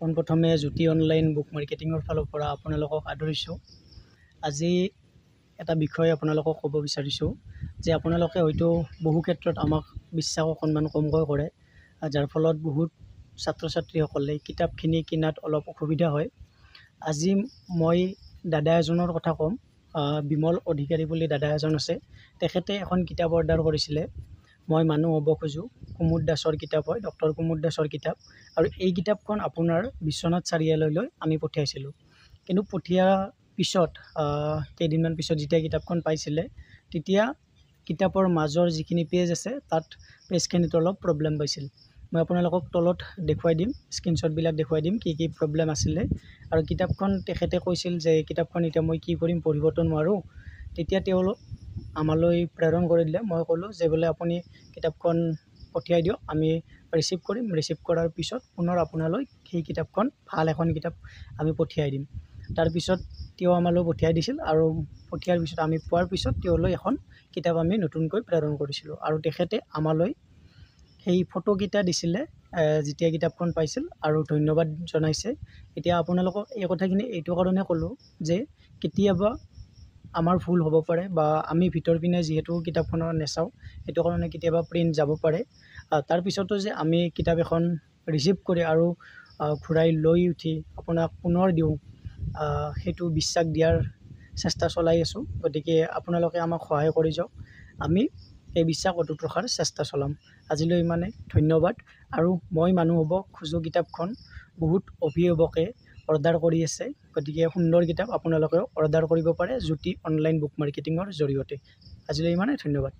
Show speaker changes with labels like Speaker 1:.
Speaker 1: পোনপ্ৰথমে জ্যোতি online book মাৰ্কেটিঙৰ ফালৰ পৰা আপোনালোকক আদৰিছোঁ। আজি এটা বিষয় আপোনালোকক ক'ব বিচাৰিছোঁ যে আপোনালোকে হয়তো বহু ক্ষেত্ৰত আমাক বিশ্বাস অকণমান কমকৈ কৰে, যাৰ ফলত বহুত ছাত্ৰ ছাত্ৰীসকলে কিতাপখিনি কিনাত অলপ অসুবিধা হয়। আজি মই দাদা এজনৰ কথা ক'ম, বিমল অধিকাৰী বুলি দাদা এজন আছে। তেখেতে এখন কিতাপ অৰ্ডাৰ কৰিছিলে, মই মানুহ হ'ব খোজোঁ, কুমুদ দাসৰ কিতাপ হয়, ডক্টৰ কুমুদ দাসৰ কিতাপ। আৰু এই কিতাপখন আপোনাৰ বিশ্বনাথ চাৰিআলিলৈ আমি পঠিয়াইছিলোঁ। কিন্তু পঠিওৱাৰ পিছত কেইদিনমান পিছত যেতিয়া কিতাপখন পাইছিলে, তেতিয়া কিতাপৰ মাজৰ যিখিনি পেজ আছে তাত পেজখিনিত অলপ প্ৰব্লেম পাইছিল। মই আপোনালোকক তলত দেখুৱাই দিম, স্ক্ৰীনশ্বটবিলাক দেখুৱাই দিম কি কি প্ৰব্লেম আছিলে। আৰু কিতাপখন তেখেতে কৈছিল যে কিতাপখন এতিয়া মই কি কৰিম, পঢ়িবতো নোৱাৰোঁ। তেতিয়া তেওঁলোক আমালৈ প্ৰেৰণ কৰি দিলে। মই ক'লোঁ যে বোলে আপুনি কিতাপখন পঠিয়াই দিয়ক, আমি ৰিচিভ কৰিম। ৰিচিভ কৰাৰ পিছত পুনৰ আপোনালৈ সেই কিতাপখন, ভাল এখন কিতাপ আমি পঠিয়াই দিম। তাৰপিছত তেওঁ আমালৈ পঠিয়াই দিছিল আৰু পঠিয়াৰ পিছত আমি পোৱাৰ পিছত তেওঁলৈ এখন কিতাপ আমি নতুনকৈ প্ৰেৰণ কৰিছিলোঁ। আৰু তেখেতে আমালৈ সেই ফটোকেইটা দিছিলে যেতিয়া কিতাপখন পাইছিল আৰু ধন্যবাদ জনাইছে। এতিয়া আপোনালোকক এই কথাখিনি এইটো কাৰণে ক'লোঁ যে কেতিয়াবা আমাৰ ভুল হ'ব পাৰে বা আমি ভিতৰ পিনে যিহেতু কিতাপখনৰ নেচাওঁ, সেইটো কাৰণে কেতিয়াবা প্ৰিণ্ট যাব পাৰে। তাৰপিছতো যে আমি কিতাপ এখন ৰিচিভ কৰি আৰু ঘূৰাই লৈ উঠি আপোনাক পুনৰ দিওঁ, সেইটো বিশ্বাস দিয়াৰ চেষ্টা চলাই আছোঁ। গতিকে আপোনালোকে আমাক সহায় কৰি যাওক, আমি এই বিশ্বাস অটুট ৰখাৰ চেষ্টা চলাম। আজিলৈ ইমানে, ধন্যবাদ। আৰু মই মানুহ হ'ব খোজোঁ কিতাপখন বহুত অভিভাৱকে অৰ্ডাৰ কৰি আছে, গতিকে সুন্দৰ কিতাপ আপোনালোকেও অৰ্ডাৰ কৰিব পাৰে জ্যোতি অনলাইন বুক মাৰ্কেটিঙৰ জৰিয়তে। আজিলৈ ইমানে, ধন্যবাদ।